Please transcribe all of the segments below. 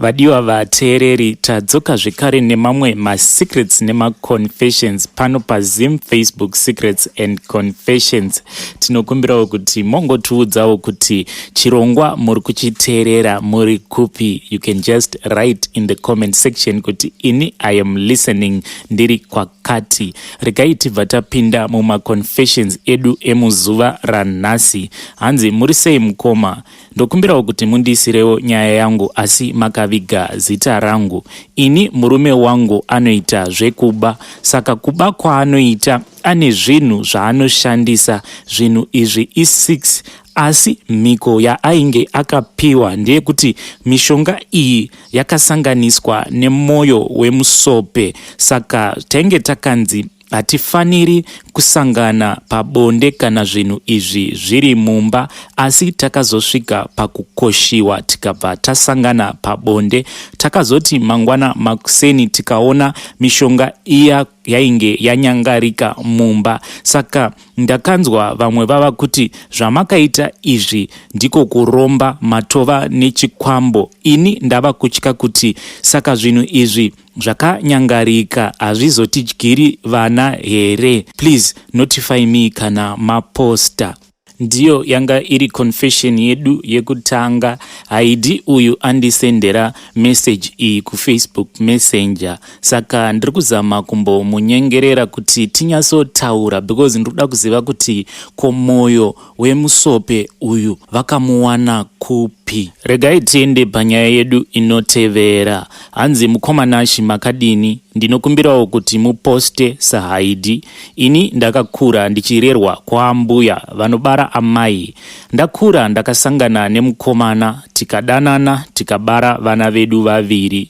Vadiwa vateereri, tadzoka zvekare nemamwe masecrets nemaconfessions pano paZim Facebook Secrets and Confessions. Tinokumbirawo kuti mongotiudzawo kuti chirongwa muri kuchiteerera muri kupi. You can just write in the comment section kuti ini I am listening ndiri kwakati. Regai tibva tapinda mumaconfessions edu emuzuva ranhasi. Hanzi muri sei mukoma? Ndokumbirawo kuti mundiisirewo nyaya yangu asi makaviga zita rangu. Ini murume wangu anoita zvekuba, saka kuba kwaanoita ane zvinhu zvaanoshandisa. Zvinhu izvi i6, asi mhiko yaainge akapiwa ndeyekuti mishonga iyi yakasanganiswa nemwoyo wemusope, saka tainge takanzi hatifaniri kusangana pabonde kana zvinhu izvi zviri mumba, asi takazosvika pakukoshiwa tikabva tasangana pabonde. Takazoti mangwana makuseni tikaona mishonga iya yainge yanyangarika mumba, saka ndakanzwa vamwe vava kuti zvamakaita izvi ndiko kuromba, matova nechikwambo. Ini ndava kutya kuti saka zvinhu izvi zvakanyangarika hazvizotidyiri vana here? Please notify me kana maposta. Ndiyo yanga iri confession yedu yekutanga. Haidi uyu andisendera message iyi kuFacebook Messenger, saka ndiri kuzama kumbomunyengerera kuti tinyatsotaura because ndiri kuda kuziva kuti ko mwoyo wemusope uyu vakamuwana kupi. Regai tiende panyaya yedu inotevera. Hanzi, "Mukoma Nashi, makadini? Ndinokumbirawo kuti muposte saHaidi. Ini ndakakura ndichirerwa kwaambuya vanobara amai. Ndakura ndakasangana nemukomana, tikadanana, tikabara vana vedu vaviri.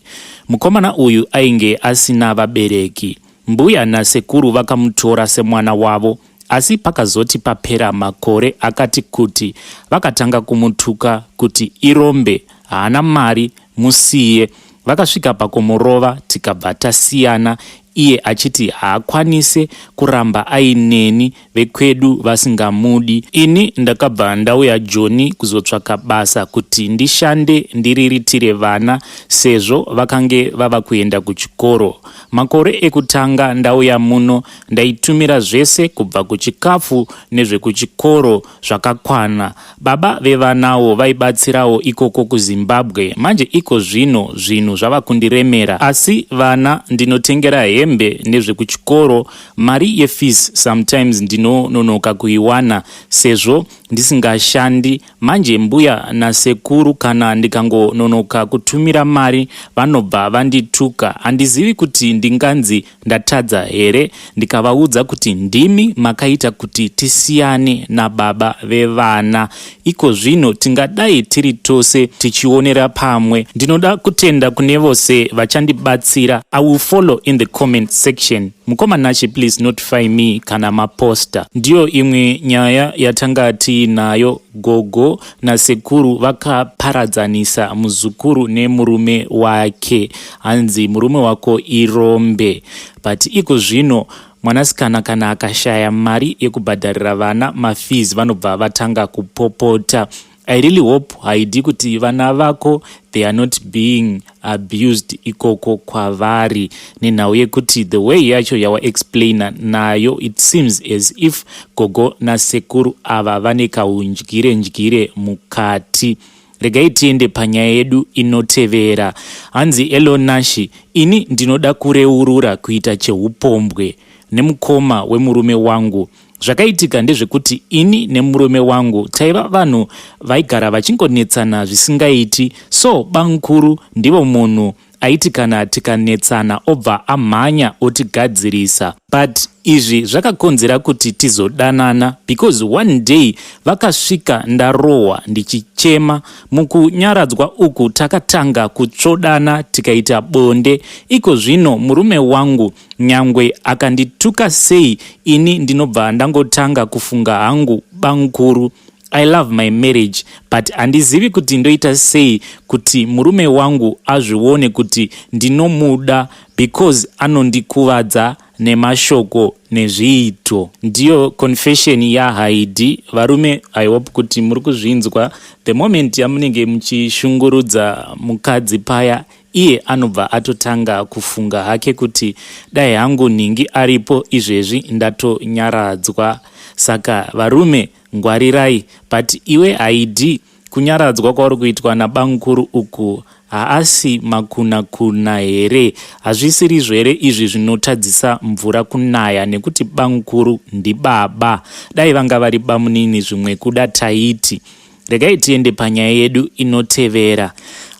Mukomana uyu ainge asina vabereki. Mbuya nasekuru vakamutora semwana wavo, asi pakazoti papera makore akati kuti vakatanga kumutuka kuti irombe, haana mari, musiye. Vakasvika pakumurova, tikabva tasiyana, iye achiti haakwanise kuramba aineni, vekwedu vasingamudi. Ini ndakabva ndauya Joni kuzotsvaka basa kuti ndishande ndiriritire vana sezvo vakange vava kuenda kuchikoro. Makore ekutanga ndauya muno ndaitumira zvese, kubva kuchikafu nezvekuchikoro zvakakwana. Baba vevanawo vaibatsirawo ikoko kuZimbabwe. Manje iko zvino zvinhu zvava kundiremera, asi vana ndinotengera hembe nezvekuchikoro. Mari yefees sometimes ndinononoka kuiwana sezvo ndisingashandi. Manje mbuya nasekuru kana ndikangononoka kutumira mari vanobva vandituka. Handizivi kuti ndinganzi ndatadza here ndikavaudza kuti ndimi makaita kuti tisiyane nababa vevana. Iko zvino tingadai tiri tose tichionera pamwe. Ndinoda kutenda kune vose vachandibatsira. I will follow in the comment section. Mukoma Nashi, please notify me kana maposta." Ndiyo imwe nyaya yatanga tiinayo. Gogo nasekuru vakaparadzanisa muzukuru nemurume wake. Hanzi murume wako irombe, but iko zvino mwanasikana kana akashaya mari yekubhadharira vana mafees vanobva vatanga kupopota. I really hope, Haidi, kuti vana vako they are not being abused ikoko kwavari, nenhau yekuti the way yacho yawaexplaina nayo, it seems as if gogo nasekuru ava vane kaundyire ndyire mukati. Regai tiende panyaya yedu inotevera. Hanzi, "Hello Nashi, ini ndinoda kureurura kuita cheupombwe nemukoma wemurume wangu. Zvakaitika ndezvekuti ini nemurume wangu taiva vanhu vaigara vachingonetsana zvisingaiti. So bamukuru ndivo munhu aiti kana tikanetsana obva amhanya otigadzirisa, but izvi zvakakonzera kuti tizodanana because one day vakasvika ndarohwa ndichichema. Mukunyaradzwa uku takatanga kutsvodana, tikaita bonde. Iko zvino murume wangu nyangwe akandituka sei, ini ndinobva ndangotanga kufunga hangu bamukuru. I love my marriage, but handizivi kuti ndoita sei kuti murume wangu azvione kuti ndinomuda because anondikuvadza. Nemashoko nezviito. Ndiyo confession yaHaidi. Varume, I hope kuti muri kuzvinzwa. The moment yamunenge muchishungurudza mukadzi paya, iye anobva atotanga kufunga hake kuti dai hangu nhingi aripo izvezvi ndatonyaradzwa. Saka varume, ngwarirai. But iwe Haidi, kunyaradzwa kwauri kuitwa nabamukuru uku haasi makunakuna here? Hazvisirizvo here izvi zvinotadzisa mvura kunaya? Nekuti bamukuru ndibaba. Dai vanga vari bamunini zvimwe kuda taiti. Regai tiende panyaya yedu inotevera.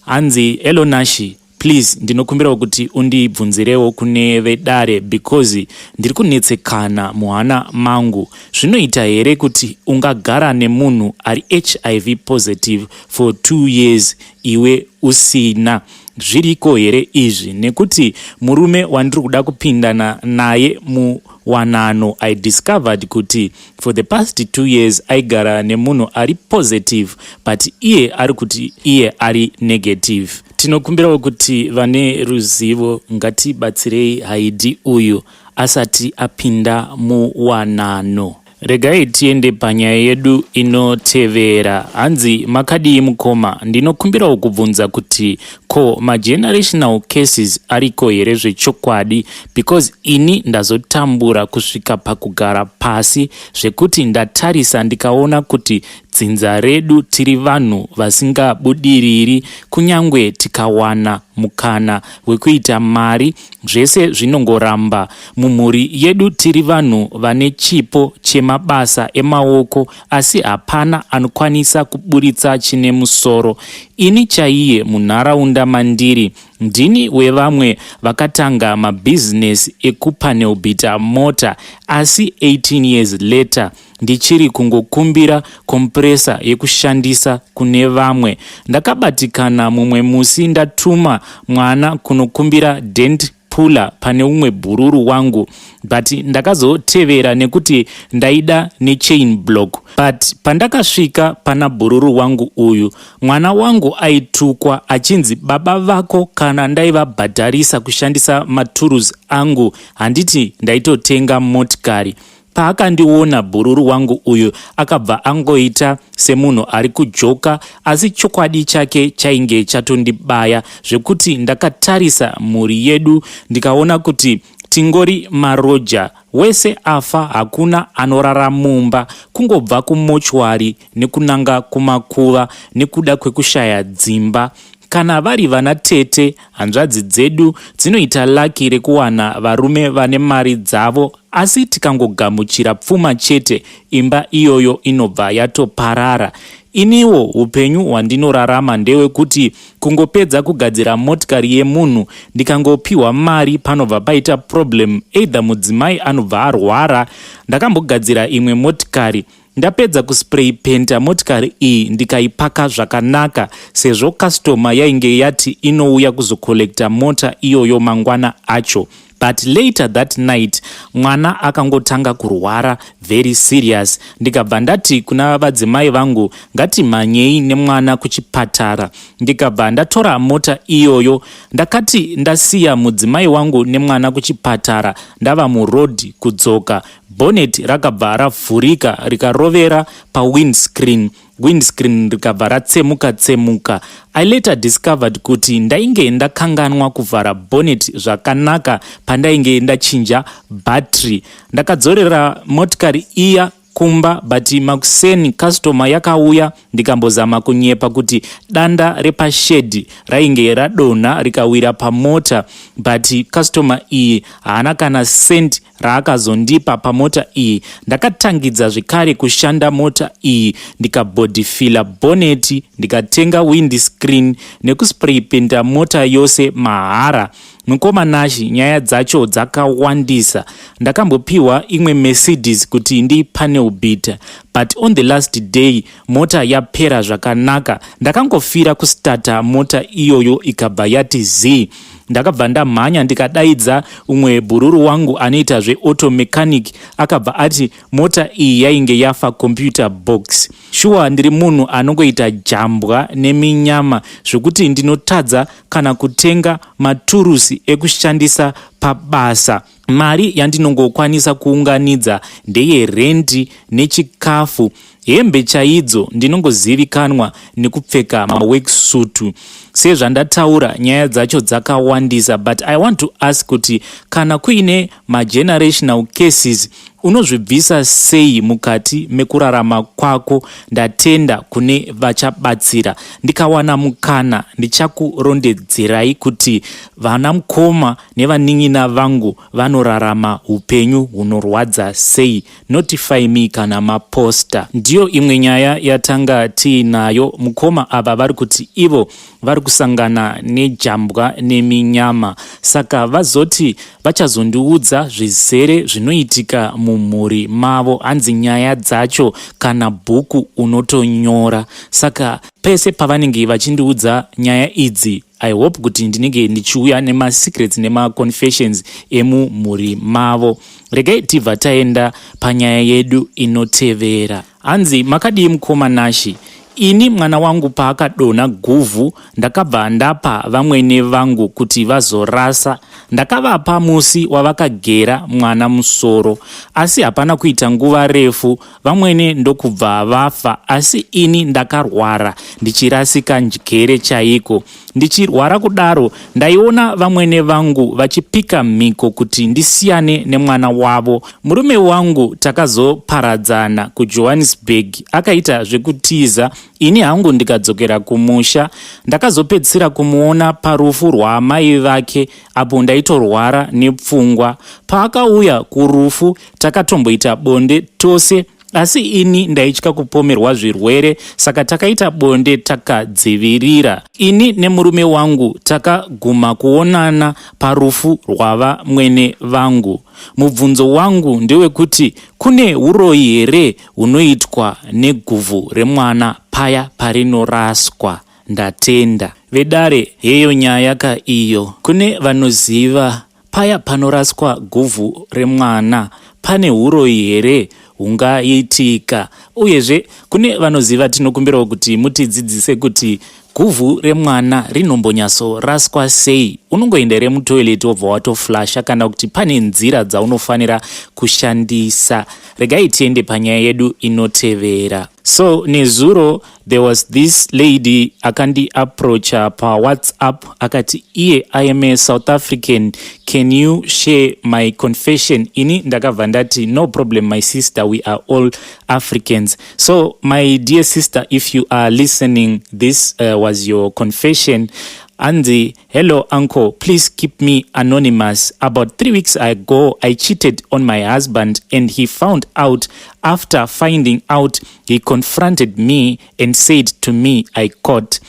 Hanzi, "Hello Nashi, please ndinokumbirawo kuti undibvunzirewo kune vedare because ndiri kunetsekana muhana mangu. Zvinoita here kuti ungagara nemunhu ari HIV positive for 2 years iwe usina? Zviriko here izvi? Nekuti murume wandiri kuda kupindana naye muwanano, I discovered kuti for the past 2 years aigara nemunhu ari positive, but iye ari kuti iye ari negative. Tinokumbirawo kuti vane ruzivo ngatibatsirei Haidi uyu asati apinda muwanano." Regai tiende panyaya yedu inotevera. Hanzi, "Makadii mukoma? Ndinokumbirawo kubvunza kuti ko magenerational curses ariko here zvechokwadi? Because ini ndazotambura kusvika pakugara pasi zvekuti ndatarisa ndikaona kuti dzinza redu tiri vanhu vasingabudiriri. Kunyange tikawana mukana wekuita mari, zvese zvinongoramba. Mumhuri yedu tiri vanhu vane chipo chemabasa emaoko, asi hapana anokwanisa kuburitsa chine musoro. Ini chaiye munharaunda mandiri ndini wevamwe vakatanga mabhizinesi ekupanel beater mota, asi 18 years later ndichiri kungokumbira compressor yekushandisa kune vamwe. Ndakabatikana mumwe musi ndatuma mwana kunokumbira dent puller pane umwe bhururu wangu, but ndakazotevera nekuti ndaida nechain block. But pandakasvika pana bhururu wangu uyu, mwana wangu aitukwa achinzi, 'Baba vako kana ndaivabhadharisa kushandisa maturusi angu, handiti ndaitotenga motikari?' Paakandiona bhururu wangu uyu, akabva angoita semunhu ari kujoka, asi chokwadi chake chainge chatondibaya zvekuti ndakatarisa mhuri yedu ndikaona kuti tingori maroja. Wese afa, hakuna anorara mumba, kungobva kumochwari nekunanga kumakuva nekuda kwekushaya dzimba. Kana vari vana tete, hanzvadzi dzedu dzinoita lucky rekuwana varume vane mari dzavo, asi tikangogamuchira pfuma chete, imba iyoyo inobva yatoparara. Iniwo upenyu hwandinorarama ndewekuti kungopedza kugadzira motikari yemunhu, ndikangopiwa mari, panobva paita problem, either mudzimai anobva arwara. Ndakambogadzira imwe motikari. Ndapedza kuspray painter motikari iyi, ndikaipaka zvakanaka, sezvo customer yainge yati inouya kuzocollecta mota iyoyo mangwana acho. But later that night mwana akangotanga kurwara very serious. Ndikabva ndati kuna vadzimai vangu, ngatimhanyei nemwana kuchipatara. Ndikabva ndatora mota iyoyo. Ndakati ndasiya mudzimai wangu nemwana kuchipatara, ndava muroad kudzoka, bonnet rakabva ravhurika rikarovera pawindscreen, windscreen rikabva ratsemuka tsemuka. I later discovered kuti ndainge ndakanganwa kuvhara bonnet zvakanaka pandainge ndachinja battery. Ndakadzorera motikari iya kumba, but makuseni customer yakauya, ndikambozama kunyepa kuti danda repashedhi rainge radonha rikawira pamota, but customer iyi haana kana cent raakazondipa pamota iyi. Ndakatangidza zvekare kushanda mota iyi, ndikabhodhifila bonnet, ndikatenga windscreen nekuspray painter mota yose mahara. Mukoma Nashi, nyaya dzacho dzakawandisa. Ndakambopiwa imwe Mercedes kuti ndipanel beater, but on the last day mota yapera zvakanaka, ndakangofira kustarta mota iyoyo, ikabva yati z. Ndakabva ndamhanya ndikadaidza umwe bhururu wangu anoita zveauto mechanic. Akabva ati mota iyi yainge yafa computer box. Shuwa ndiri munhu anongoita jambwa neminyama zvekuti ndinotadza kana kutenga maturusi ekushandisa pabasa." Mari yandinongokwanisa kuunganidza ndeyerendi nechikafu. Hembe chaidzo ndinongozivikanwa nekupfeka maworksuit. Sezvandataura, nyaya dzacho dzakawandisa, but I want to ask kuti kana kuine magenerational cases, unozvibvisa sei mukati mekurarama kwako? Ndatenda kune vachabatsira. Ndikawana mukana ndichakurondedzerai kuti vana mukoma nevanin'ina vangu vanorarama upenyu hunorwadza sei. Notify me kana maposta. Ndiyo imwe nyaya yatanga tiinayo. Mukoma ava vari kuti ivo vari kusangana nejambwa neminyama, saka vazoti vachazondiudza zvizere zvinoitika mumhuri mavo. Hanzi nyaya dzacho kana bhuku unotonyora. Saka pese pavanenge vachindiudza nyaya idzi, I hope kuti ndinenge ndichiuya nemasecrets nemaconfessions emumhuri mavo. Regai tibva taenda panyaya yedu inotevera. Hanzi, "Makadii mukoma Nashi? Ini mwana wangu paakadonha guvhu, ndakabva ndapa vamwene vangu kuti vazorasa. Ndakavapa musi wavakagera mwana musoro, asi hapana kuita nguva refu vamwene ndokubva vafa. Asi ini ndakarwara ndichirasika njere chaiko. Ndichirwara kudaro, ndaiona vamwene vangu vachipika mhiko kuti ndisiyane nemwana wavo. Murume wangu takazoparadzana kuJohannesburg, akaita zvekutiza, ini hangu ndikadzokera kumusha. Ndakazopedzisira kumuona parufu rwaamai vake apo ndaitorwara nepfungwa. Paakauya kurufu takatomboita bonde tose, asi ini ndaitya kupomerwa zvirwere, saka takaita bonde takadzivirira. Ini nemurume wangu takaguma kuonana parufu rwavamwene vangu. Mubvunzo wangu ndewekuti kune uroyi here hunoitwa neguvhu remwana paya parinoraswa? Ndatenda, vedare." Heyo nyaya ka iyo. Kune vanoziva, paya panoraswa guvhu remwana pane uroyi here hungaitika? Uyezve kune vanoziva, tinokumbirawo kuti mutidzidzise kuti guvhu remwana rinombonyatsoraswa sei. Unongoenda here mutoilet wobva watoflasha, kana kuti pane nzira dzaunofanira kushandisa? Regai tiende panyaya yedu inotevera. So nezuro there was this lady akandiapproacha paWhatsApp, akati iye, "I am a South African, can you share my confession?" Ini ndakabva ndati, "No problem, my sister, we are all Africans." So my dear sister, if you are listening, this was your confession. Anzi, "Hello uncle, please keep me anonymous. About 3 weeks ago, I cheated on my husband and he found out. After finding out, he confronted me and said to me, I quote,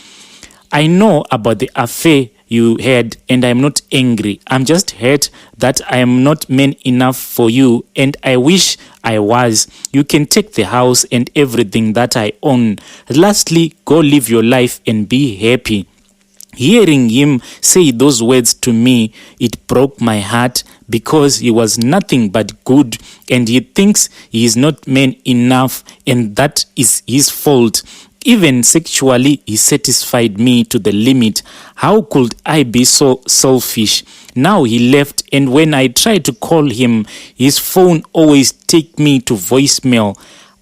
'I know about the affair you had and I'm not angry. I'm just hurt that I am not man enough for you and I wish I was. You can take the house and everything that I own. Lastly, go live your life and be happy.' Hearing him say those words to me, it broke my heart because he was nothing but good and he thinks he is not man enough and that is his fault. Even sexually, he satisfied me to the limit. How could I be so selfish? Now he left, and when I try to call him, his phone always take me to voicemail.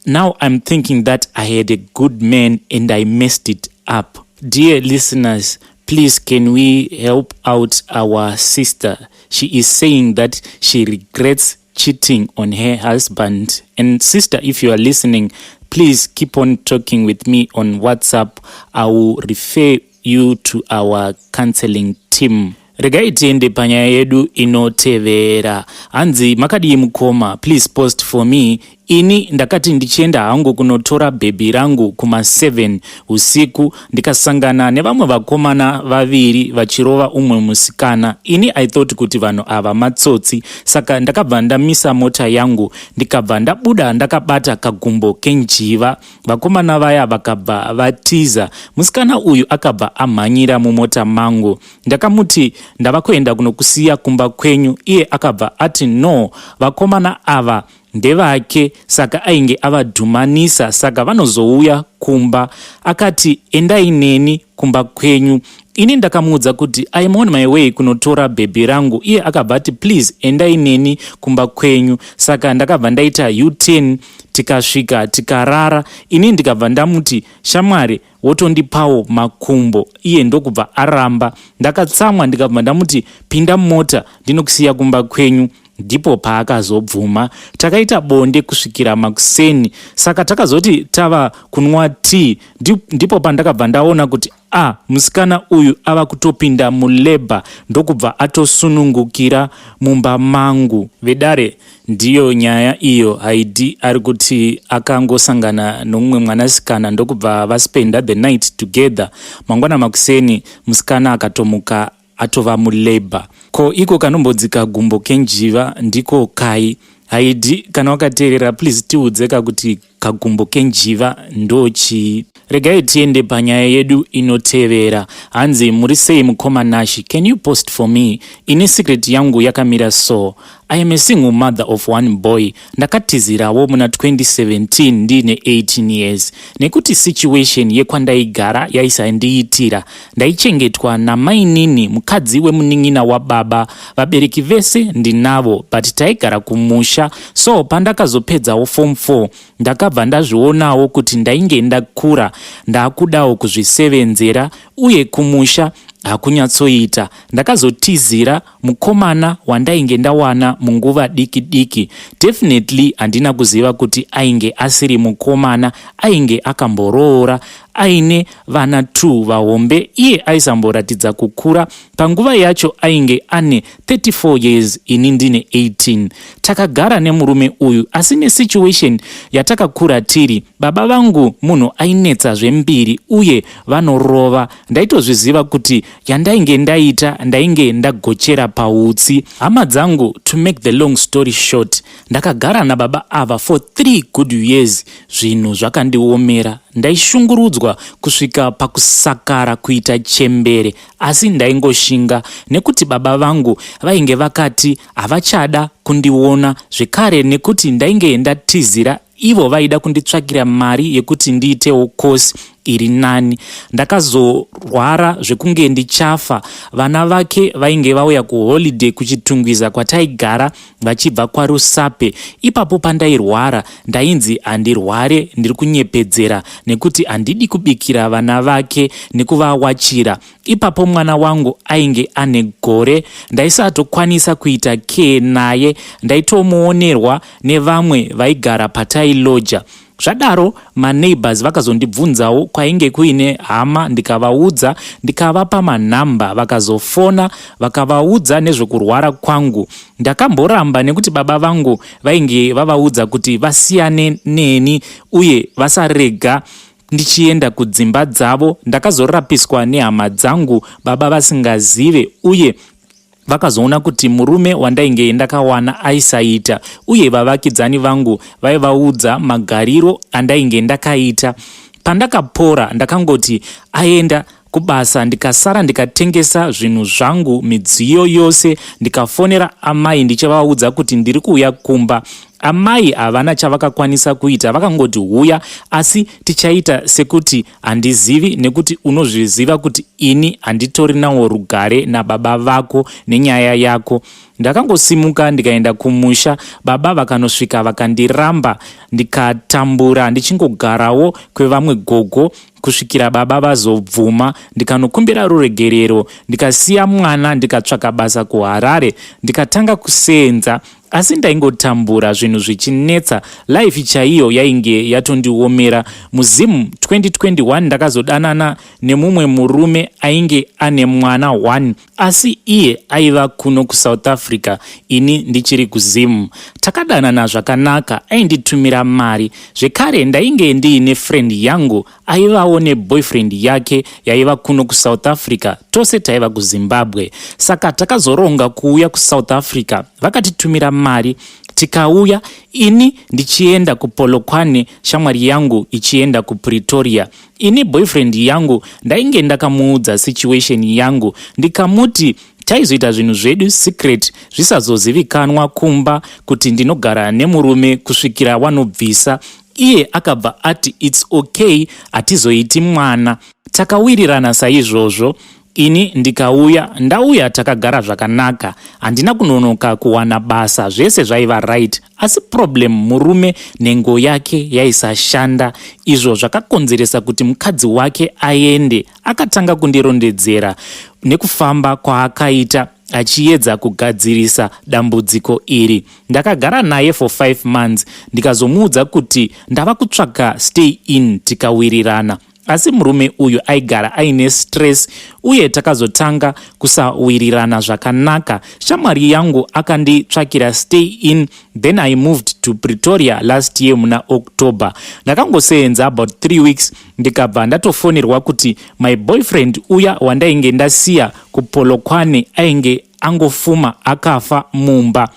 Now I'm thinking that I had a good man and I messed it up." Dear listeners, please can we help out our sister? She is saying that she regrets cheating on her husband. And sister, if you are listening, please keep on talking with me on WhatsApp. I will refer you to our counseling team. Regai tiende panyaya yedu inotevera. Hanzi, "Makadii mukoma? Please post for me. Ini ndakati ndichienda hangu kunotora bhebhi rangu kuma7 usiku, ndikasangana nevamwe vakomana vaviri vachirova umwe musikana. Ini I thought kuti vanhu ava matsotsi, saka ndakabva ndamisa mota yangu, ndikabva ndabuda ndakabata kagumbo kenjiva. Vakomana vaya vakabva vatiza. Musikana uyu akabva amhanyira mumota mangu. Ndakamuti ndava kuenda kunokusiya kumba kwenyu. Iye akabva ati no, vakomana ava ndevake, saka ainge avadhumanisa, saka vanozouya kumba. Akati endai neni kumba kwenyu. Ini ndakamuudza kuti I am on my way kunotora bhebhi rangu. Iye akabva ati, "Please endai neni kumba kwenyu." Saka ndakabva ndaita U10, tikasvika, tikarara. Ini ndikabva ndamuti, "Shamwari, wotondipawo makumbo." Iye ndokubva aramba. Ndakatsamwa, ndikabva ndamuti, "Pinda mumota, ndinokusiya kumba kwenyu." Ndipo paakazobvuma. Takaita bonde kusvikira makuseni. Saka takazoti tava kunwa tea, ndipo pandakabva ndaona kuti a musikana uyu ava kutopinda mulabour, ndokubva atosunungukira mumba mangu. Vedare, ndiyo nyaya iyo. Haidi ari kuti akangosangana nomumwe mwanasikana, ndokubva vaspenda the night together. Mangwana makuseni musikana akatomuka atova mulabour. Ko iko kanombodzika gumbo kenjiva ndiko kai? Haidi, kana wakateerera, please tiudzeka kuti kagumbo kenjiva ndo chii. Regai tiende panyaya yedu inotevera. Hanzi, "Muri sei mukoma Nashi? Can you post for me? Ine secret yangu yakamira so. I am a single mother of one boy. Ndakatizirawo muna 2017 ndiine 18 years nekuti situation yekwandaigara yaisandiitira. Ndaichengetwa namainini, mukadzi wemunin'ina wababa. Vabereki vese ndinavo, but taigara kumusha. So pandakazopedzawo form 4, ndakabva ndazvionawo kuti ndainge ndakura, ndaakudawo kuzvisevenzera, uye kumusha hakunyatsoita. Ndakazotizira mukomana wandainge ndawana munguva diki diki. Definitely handina kuziva kuti ainge asiri mukomana, ainge akamboroora, aine vana 2 vahombe. Iye aisamboratidza kukura. Panguva yacho ainge ane 34 years, ini ndine 18. Takagara nemurume uyu, asi nesituation yatakakura tiri, baba vangu munhu ainetsa zvembiri uye vanorova. Ndaitozviziva kuti yandainge ndaita, ndainge ndagochera pautsi. Hama dzangu, to make the long story short, ndakagara nababa ava for 3 good years. Zvinhu zvakandiomera, ndaishungurudzwa kusvika pakusakara kuita chembere, asi ndaingoshinga nekuti baba vangu vainge vakati havachada kundiona zvekare nekuti ndainge ndatizira. Ivo vaida kunditsvakira mari yekuti ndiitewo kosi iri nani. Ndakazorwara zvekunge ndichafa. Vana vake vainge vauya kuholiday kuChitungwiza kwataigara vachibva kwaRusape. Ipapo pandairwara, ndainzi handirware, ndiri kunyepedzera nekuti handidi kubikira vana vake nekuvawachira. Ipapo mwana wangu ainge ane gore, ndaisatokwanisa kuita care naye, ndaitomuonerwa nevamwe vaigara patailoja. Zvadaro maneighbors vakazondibvunzawo kwainge kuine hama, ndikavaudza, ndikavapa manhamba. Vakazofona, vakavaudza nezvekurwara kwangu. Ndakamboramba nekuti baba vangu vainge vavaudza kuti vasiyane neni uye vasarega ndichienda kudzimba dzavo. Ndakazorapiswa nehama dzangu baba vasingazive, uye vakazoona kuti murume wandainge ndakawana aisaita, uye vavakidzani vangu vaivaudza magariro andainge ndakaita. Pandakapora, ndakangoti aenda kubasa, ndikasara, ndikatengesa zvinhu zvangu, midziyo yose, ndikafonera amai ndichivaudza kuti ndiri kuuya kumba. Amai havana chavakakwanisa kuita, vakangoti, 'Huya, asi tichaita sekuti handizivi, nekuti unozviziva kuti ini handitori nawo rugare nababa vako nenyaya yako.' Ndakangosimuka, ndikaenda kumusha. Baba vakanosvika vakandiramba, ndikatambura ndichingogarawo kwevamwe gogo kusvikira baba vazobvuma. Ndikanokumbira ruregerero, ndikasiya mwana, ndikatsvaka basa kuHarare, ndikatanga kusenza, asi ndaingotambura, zvinhu zvichinetsa. Life chaiyo yainge yatondiomera. MuZimu 2021 ndakazodanana nemumwe murume ainge ane mwana 1, asi iye aiva kuno kuSouth Africa, ini ndichiri kuZimu. Takadanana zvakanaka, ainditumira mari zvekare. Ndainge ndiine friend yangu aivawo neboyfriend yake yaiva kuno kuSouth Africa. Tose taiva kuZimbabwe, saka takazoronga kuuya kuSouth Africa. Vakatitumira mari, tikauya, ini ndichienda kuPolokwane, shamwari yangu ichienda kuPretoria. Ini boyfriend yangu ndainge ndakamuudza situation yangu, ndikamuti taizoita zvinhu zvedu secret, zvisazozivikanwa kumba kuti ndinogara nemurume kusvikira wanobvisa. Iye akabva ati, "It's okay, hatizoiti mwana." Takawirirana saizvozvo. Ini ndikauya, ndauya takagara zvakanaka, handina kunonoka kuwana basa, zvese zvaiva right. Asi problem murume nhengo yake yaisashanda, izvo zvakakonzeresa kuti mukadzi wake aende. Akatanga kundirondedzera nekufamba kwaakaita achiedza kugadzirisa dambudziko iri. Ndakagara naye for 5 months, ndikazomuudza kuti ndava kutsvaka stay in, tikawirirana. Asi murume uyu aigara aine stress uye takazotanga kusawirirana zvakanaka. Shamwari yangu akanditsvakira stay in, then I moved to Pretoria last year muna October. Ndakangoseenza about 3 weeks, ndikabva ndatofonerwa kuti my boyfriend uya wandainge ndasiya kuPolokwane ainge angofuma akafa mumba.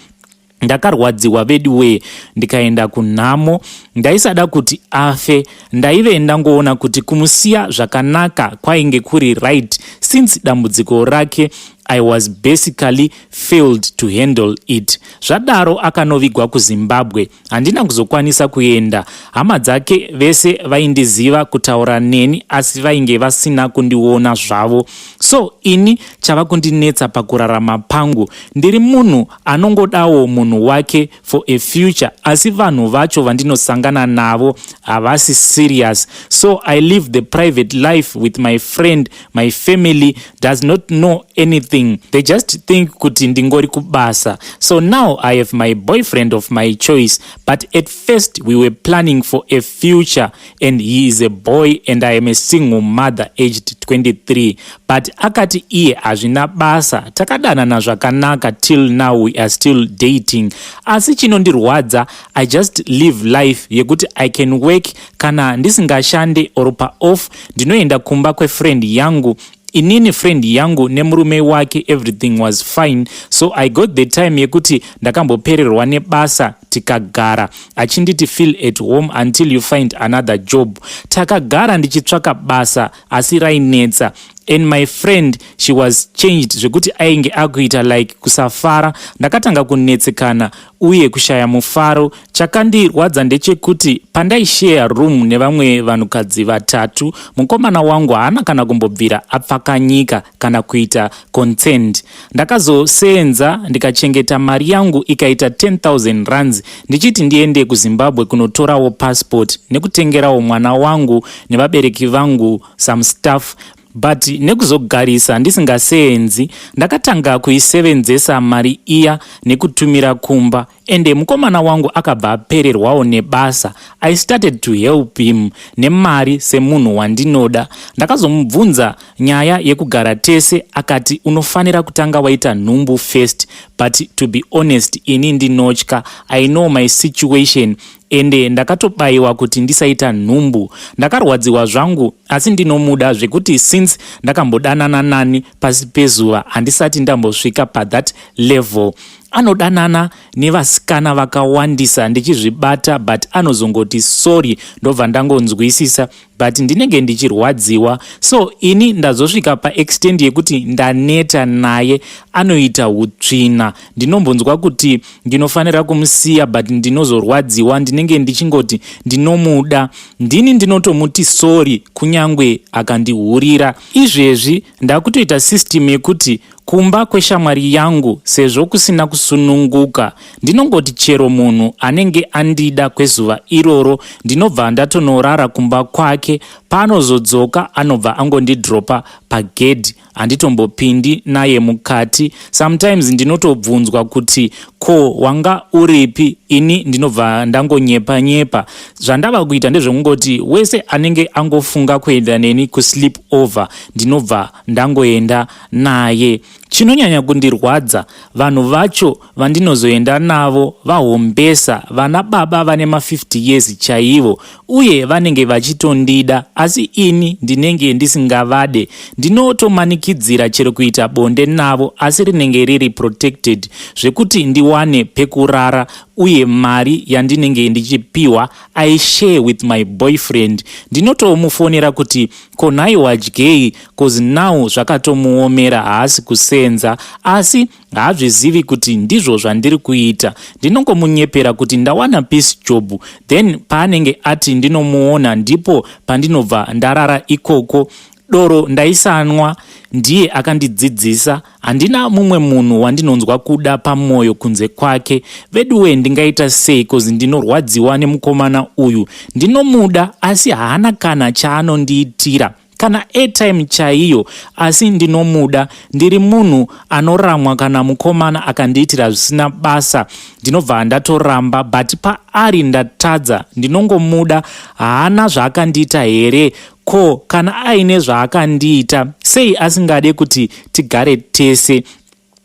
Ndakarwadziwa veduwee, ndikaenda kunhamo. Ndaisada kuti afe, ndaive ndangoona kuti kumusiya zvakanaka kwainge kuri right, since dambudziko rake I was basically failed to handle it. Zvadaro akanovigwa kuZimbabwe. Handina kuzokwanisa kuenda. Hama dzake vese vaindiziva, kutaura neni, asi vainge vasina kundiona zvavo. So ini chava kundinetsa pakurarama pangu, ndiri munhu anongodawo munhu wake for a future, asi vanhu vacho vandinosangana navo havasi serious. So I live the private life with my friend. My family does not know anything, they just think kuti ndingori kubasa. So now I have my boyfriend of my choice, but at first we were planning for a future, and he is a boy and I am a single mother aged 23. But akati iye hazvina basa. Takadanana zvakanaka, till now we are still dating. Asi chinondirwadza, I just live life yekuti I can work. Kana ndisingashande or paoff, ndinoenda kumba kwefriend yangu. Inini, friend yangu nemurume wake, everything was fine. So I got the time yekuti ndakambopererwa nebasa, tikagara, achinditi, "Feel at home until you find another job." Takagara ndichitsvaka basa, asi rainetsa. And my friend, she was changed zvekuti ainge akuita like kusafara. Ndakatanga kunetsekana uye kushaya mufaro. Chakandirwadza ndechekuti pandaishare room nevamwe vanhukadzi vatatu, mukomana wangu haana kana kumbobvira apfakanyika kana kuita consent. Ndakazoseenza, ndikachengeta mari yangu ikaita 10,000 rands, ndichiti ndiende kuZimbabwe kunotorawo passport nekutengerawo mwana wangu nevabereki vangu some stuff. But nekuzogarisa ndisingaseenzi, ndakatanga kuisevenzesa mari iya nekutumira kumba. Ende mukomana wangu akabva apererwawo nebasa. I started to help him nemari semunhu wandinoda. Ndakazomubvunza nyaya yekugara tese, akati unofanira kutanga waita nhumbu first. But to be honest, ini ndinotya. I know my situation, ende ndakatobayiwa kuti ndisaita nhumbu. Ndakarwadziwa zvangu, asi ndinomuda zvekuti since ndakambodanana nani pasi pezuva, handisati ndambosvika pathat level. Anodanana nevasikana vakawandisa, ndichizvibata, but anozongoti sorry, ndobva ndangonzwisisa, but ndinenge ndichirwadziwa. So ini ndazosvika paextent yekuti ndaneta naye. Anoita utsvina. Ndinombonzwa kuti ndinofanira kumusiya, but ndinozorwadziwa. Ndinenge ndichingoti ndinomuda. Ndini ndinotomuti sorry kunyange akandihurira. Izvezvi ndakutoita system yekuti kumba kweshamwari yangu, sezvo kusina kusununguka, ndinongoti chero munhu anenge andida kwezuva iroro, ndinobva ndatonorara kumba kwake. Paanozodzoka, anobva angondidropa pagedhi, handitombopindi naye mukati. Sometimes ndinotobvunzwa kuti, "Ko wanga uripi?" Ini ndinobva ndangonyepa nyepa. Zvandava kuita ndezvekungoti wese anenge angofunga kuenda neni kusleep over, ndinobva ndangoenda naye. Chinonyanya kundirwadza, vanhu vacho vandinozoenda navo vahombesa, vana baba vane ma50 years chaivo, uye vanenge vachitondida, asi ini ndinenge ndisingavade. Ndinotomanikidzira chero kuita bonde navo, asi rinenge riri protected, zvekuti ndiwane pekurara. Uye mari yandinenge ndichipiwa, I share with my boyfriend. Ndinotomufonera kuti, "Konhai, wadyei?" 'Cause now zvakatomuomera, haasi kusenza, asi haazvizivi kuti ndizvo zvandiri kuita. Ndinongomunyepera kuti ndawana piece job, then paanenge ati ndinomuona, ndipo pandinobva ndarara ikoko. Doro ndaisanwa, ndiye akandidzidzisa. Handina mumwe munhu wandinonzwa kuda pamwoyo kunze kwake. Veduwe, ndingaita sei? 'Cause ndinorwadziwa nemukomana uyu. Ndinomuda, asi haana kana chaanondiitira, kana airtime chaiyo, asi ndinomuda. Ndiri munhu anoramwa. Kana mukomana akandiitira zvisina basa, ndinobva ndatoramba, but paari ndatadza. Ndinongomuda. Haana zvaakandiita here? Ko kana aine zvaakandiita, sei asingade kuti tigare tese?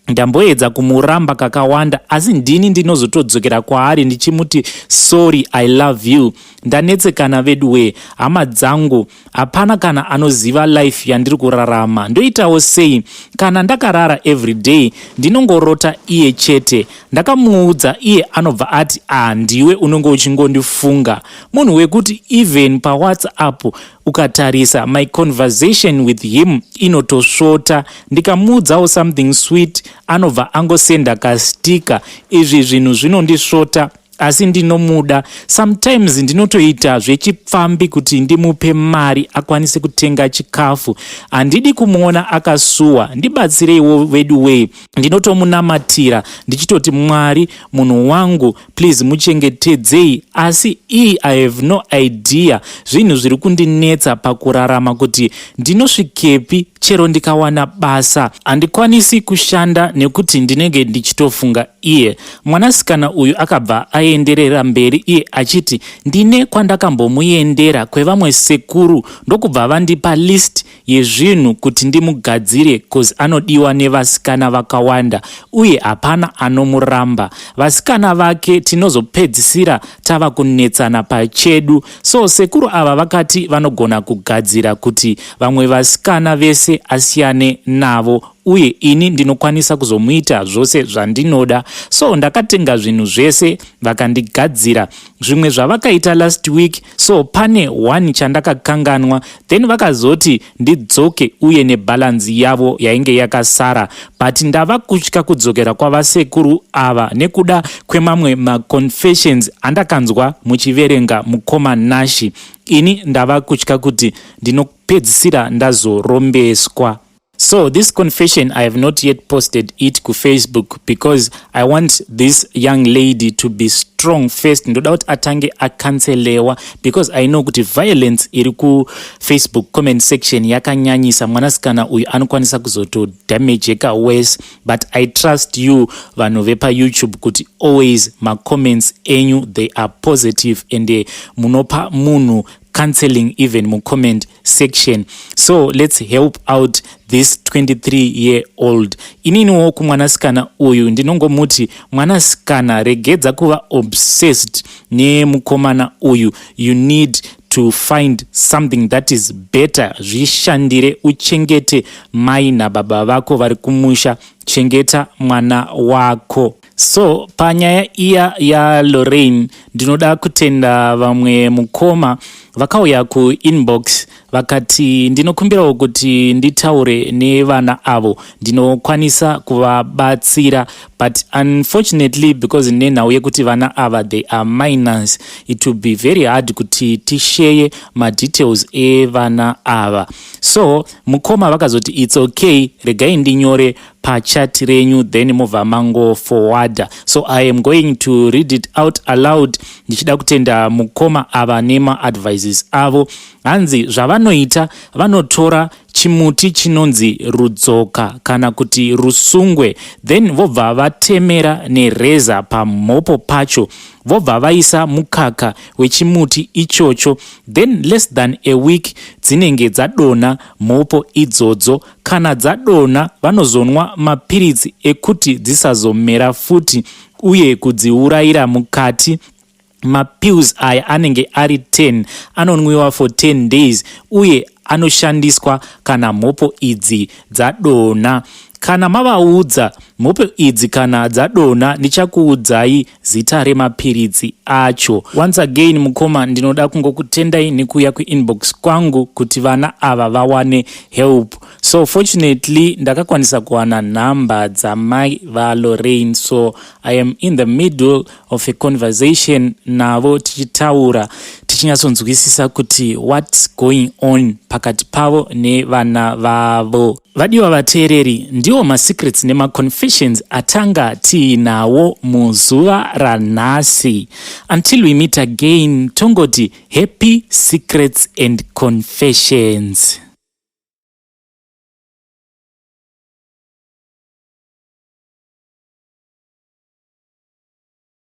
Ndamboedza kumuramba kakawanda, asi ndini ndinozotodzokera kwaari ndichimuti, 'Sorry, I love you.' Ndanetsekana veduwe, hama dzangu. Hapana kana anoziva life yandiri kurarama. Ndoitawo sei? Kana ndakarara everyday ndinongorota iye chete. Ndakamuudza, iye anobva ati, 'Ah, ndiwe unenge uchingondifunga.' Munhu wekuti even paWhatsApp ukatarisa my conversation with him inotosvota. Ndikamuudzawo something sweet, anobva angosenda kasticker. Izvi zvinhu zvinondisvota, asi ndinomuda. Sometimes ndinotoita zvechipfambi kuti ndimupe mari akwanise kutenga chikafu. Handidi kumuona akasuwa. Ndibatsireiwo vedu wei. Ndinotomunamatira ndichitoti, 'Mwari, munhu wangu please muchengetedzei,' asi ii, I have no idea. Zvinhu zviri kundinetsa pakurarama kuti ndinosvikepi. Chero ndikawana basa, handikwanisi kushanda nekuti ndinenge ndichitofunga iye." Mwanasikana uyu akabva aenderera mberi iye achiti, "Ndine kwandakambomuendera kwevamwe sekuru, ndokubva vandipa list yezvinhu kuti ndimugadzire, 'cause anodiwa nevasikana vakawanda uye hapana anomuramba. Vasikana vake tinozopedzisira tava kunetsana pachedu. So sekuru ava vakati vanogona kugadzira kuti vamwe vasikana vese asiyane navo, uye ini ndinokwanisa kuzomuita zvose zvandinoda. So ndakatenga zvinhu zvese, vakandigadzira zvimwe zvavakaita last week. So pane one chandakakanganwa, then vakazoti ndidzoke uye nebalance yavo yainge yakasara, but ndava kutya kudzokera kwavasekuru ava nekuda kwemamwe maconfessions andakanzwa muchiverenga, mukoma Nashi. Ini ndava kutya kuti ndinopedzisira ndazorombeswa." So this confession, I have not yet posted it kuFacebook because I want this young lady to be strong first. Ndoda kuti atange acounselewa because I know kuti violence iri kuFacebook comment section yakanyanyisa. Mwanasikana uyu anokwanisa kuzotodamageka worse, but I trust you vanhu vepaYouTube kuti always macomments enyu, they are positive and munopa munhu counseling even mucomment section. So let's help out this 23 year old. Ininiwo kumwanasikana uyu ndinongomuti, mwanasikana, regedza kuva obsessed nemukomana uyu. You need to find something that is better. Zvishandire, uchengete mai nababa vako vari kumusha, chengeta mwana wako. So panyaya iya yaLorraine, ndinoda kutenda vamwe mukoma vakauya kuinbox vakati, "Ndinokumbirawo kuti nditaure nevana avo, ndinokwanisa kuvabatsira." But unfortunately, because nenhau yekuti vana ava, they are minors, it will be very hard kuti tisheye madetails evana ava. So mukoma vakazoti, "It's okay, regai ndinyore pachat renyu, then mobva mangoforwarda." So I am going to read it out aloud, ndichida kutenda mukoma ava nemaadvices avo. Hanzi zvavanoita, vanotora chimuti chinonzi rudzoka kana kuti rusungwe, then vobva vatemera nereza pamhopo pacho, vobva vaisa mukaka wechimuti ichocho. Then less than a week dzinenge dzadonha mhopo idzodzo. Kana dzadonha, vanozonwa mapiritsi ekuti dzisazomera futi uye kudziurayira mukati. Mapills aya anenge ari 10, anonwiwa for 10 days uye anoshandiswa kana mhopo idzi dzadonha. Kana mavaudza mhopo idzi kana dzadonha, ndichakuudzai zita remapiritsi acho. Once again, mukoma, ndinoda kungokutendai nekuuya kuinbox kwangu kuti vana ava vawane help. So fortunately ndakakwanisa kuwana nhamba dzamai vaLorraine, so I am in the middle of a conversation navo, tichitaura. tichinyatsonzwisisa kuti what's going on pakati pavo nevana vavo. Vadiwa vateereri, ndiwo masecrets nemaconfessions atanga tiinawo muzuva ranhasi. Until we meet again, tongoti happy secrets and confessions.